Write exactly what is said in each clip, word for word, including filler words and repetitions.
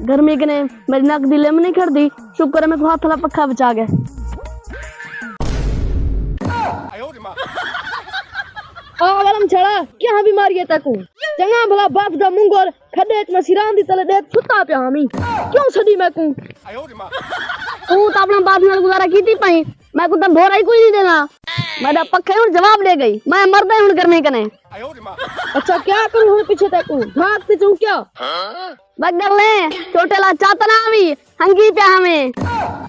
گرمی کنے میری نک دی لم نہیں کھڑدی۔ شکر ہے میکوں ہتھ والا پکھا بچا گئے۔ آ ولم چھڑا، کیا بیماری ہے تیکوں؟ چنگا بھلا بپ دا منگور کھڈے اچ میں سیران دی تلے ڈیکھ ستا پیا ہامی۔ کیوں سڈی میکوں؟ توں تاں اپنا بپ نال گزارا کیتی پئی، میکوں تاں بھورا ہی کوئی نہیں دینا۔ میڈا پکھے ہن جواب ڈے گئی، میں مردا ہن گرمی کنے۔ اچھا کیا کروں ہن پچھے تیکوں؟ بھاگ تے چوں کیا؟ بگل نے چھوٹے لا چاتنا وی ہنگی پیا ہمیں۔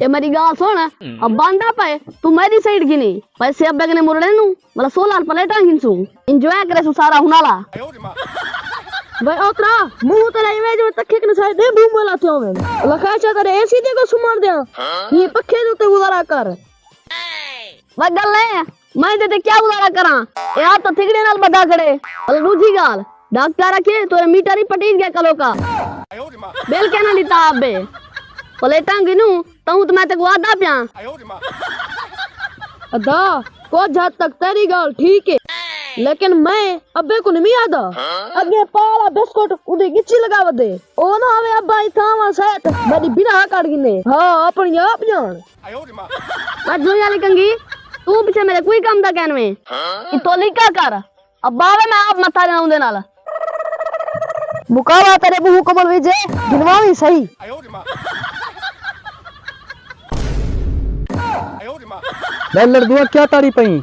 اے میری گال سن، اب باندا پے، تو میری سائیڈ گھنی۔ پیسے ابے کنے مرڑے نو، مطلب سولار پلیٹاں گھنسوں۔ انجوائے کرے سو سارا ہنالا۔ بھائی اوترا، منہ تیرا ایویں جو تکھے کنے سارے دے بوم والا تھیو میں۔ اللہ خیر چا تیرے اے سی دے کو سمار دیاں۔ یہ پکھے دے تے گزارا کر۔ وے گل ہے، میں دے تے کیا گزارا کراں؟ اے آپ تو تھگڑے نال بدھا کھڑے۔ اللہ دوجھی گال، ڈاکٹر آکھے تیرے میٹر ہی پٹیج گیا کلو کا۔ بل کہنا لیتا آپ بے۔ پلیٹاں گنوں، تہوں تے میں تیکوں آہدا پیاں۔ ادا، کجھ حد تک تیری گال ٹھیک ہے، لیکن میں ابے کو نہیں آہدا۔ اگے پالا بسکٹ اودے گچی لگا ودے۔ او نہ ہوے ابا اتھاں وا سیٹ، میری بنا کٹ گنے۔ ہاں، اپنی آپ جان۔ میں جوئی والی کنگھی، توں پچھے میرے کوئی کم دا کہنویں۔ اتھوں لیکا کر۔ ابا وے میں آپ متھا ݙیاں اوندے نال۔ مکاوا تیݙے ٻہوں کمل ویجھے، گھنواویں سہی۔ میں لڑدواں کیا تاڑی پئیں؟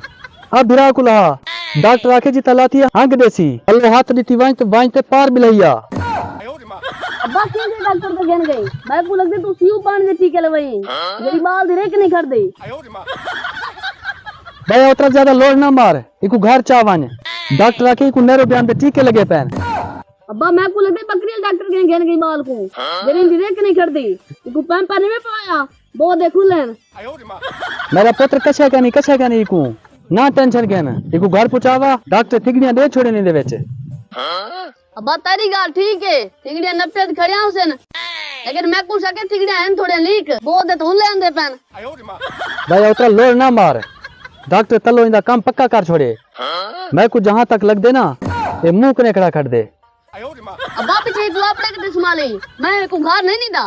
آ بھرا کوں لہا۔ ڈاکٹر آکھے جتھاں لاتی ہنگ ݙیسی۔ اللہ ہتھ ݙتی ونڄ تے ونڄ تے پار ٻلہیا۔ ابا کیندے ڈاکٹر تے گھن ڳئی؟ میکوں لڳدے توں سیو پاݨ دے ٹیکے لوائیں۔ میݙی ٻال دی رک نہیں کھڑدی۔ بھائی اوترا زیادہ لوڑ نہ مار۔ ایکوں گھر چا ونڄ۔ ڈاکٹر آکھے ایکوں نیروبیان دے ٹیکے لڳے پئن۔ ابا میکوں لڳدے بکری آلے ڈاکٹر کنے گھن ڳئی ٻال کوں۔ جیڑھی ایندی رک نہیں کھڑدی۔ ایکوں پیمپر نہیں پوایا۔ بہوں دے کھلن۔ میݙا پتر کچھا کینی، کچھا کینی ایکوں۔ نہ ٹینشن گھن۔ ایکوں گھر پہنچاوا، ڈاکٹر تھگڑیاں ݙے چھوڑن ایندے وچ۔ ابا تیݙی ڳالھ ٹھیک ہے، تھگڑیاں نپے تے کھڑیاں ہوسن، لیکن میکوں شک ہے تھگڑیاں ہن تھوڑیاں لیک، بہوں تے ہلے آندے پئن۔ بھائی اوترا لوڑ نہ مار، ڈاکٹر تلو ایندا کم پکا کر چھوڑے۔ میکوں جہاں تک لڳدے نا، اے منہ کنے کھڑا کھڑدے۔ ابا پچھے ایکوں اپݨے کٹھے سنبھالیں، میں ایکوں گھر نہیں ݙیندا۔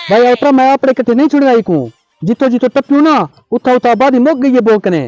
بھائی اوترا میں اپݨے کٹھے نہیں چھوڑدا ایکوں۔ جتھوں جتھوں ٹپیوں نا، اتھاں اتھاں آبادی مک ڳئی ہے بہوں کنے۔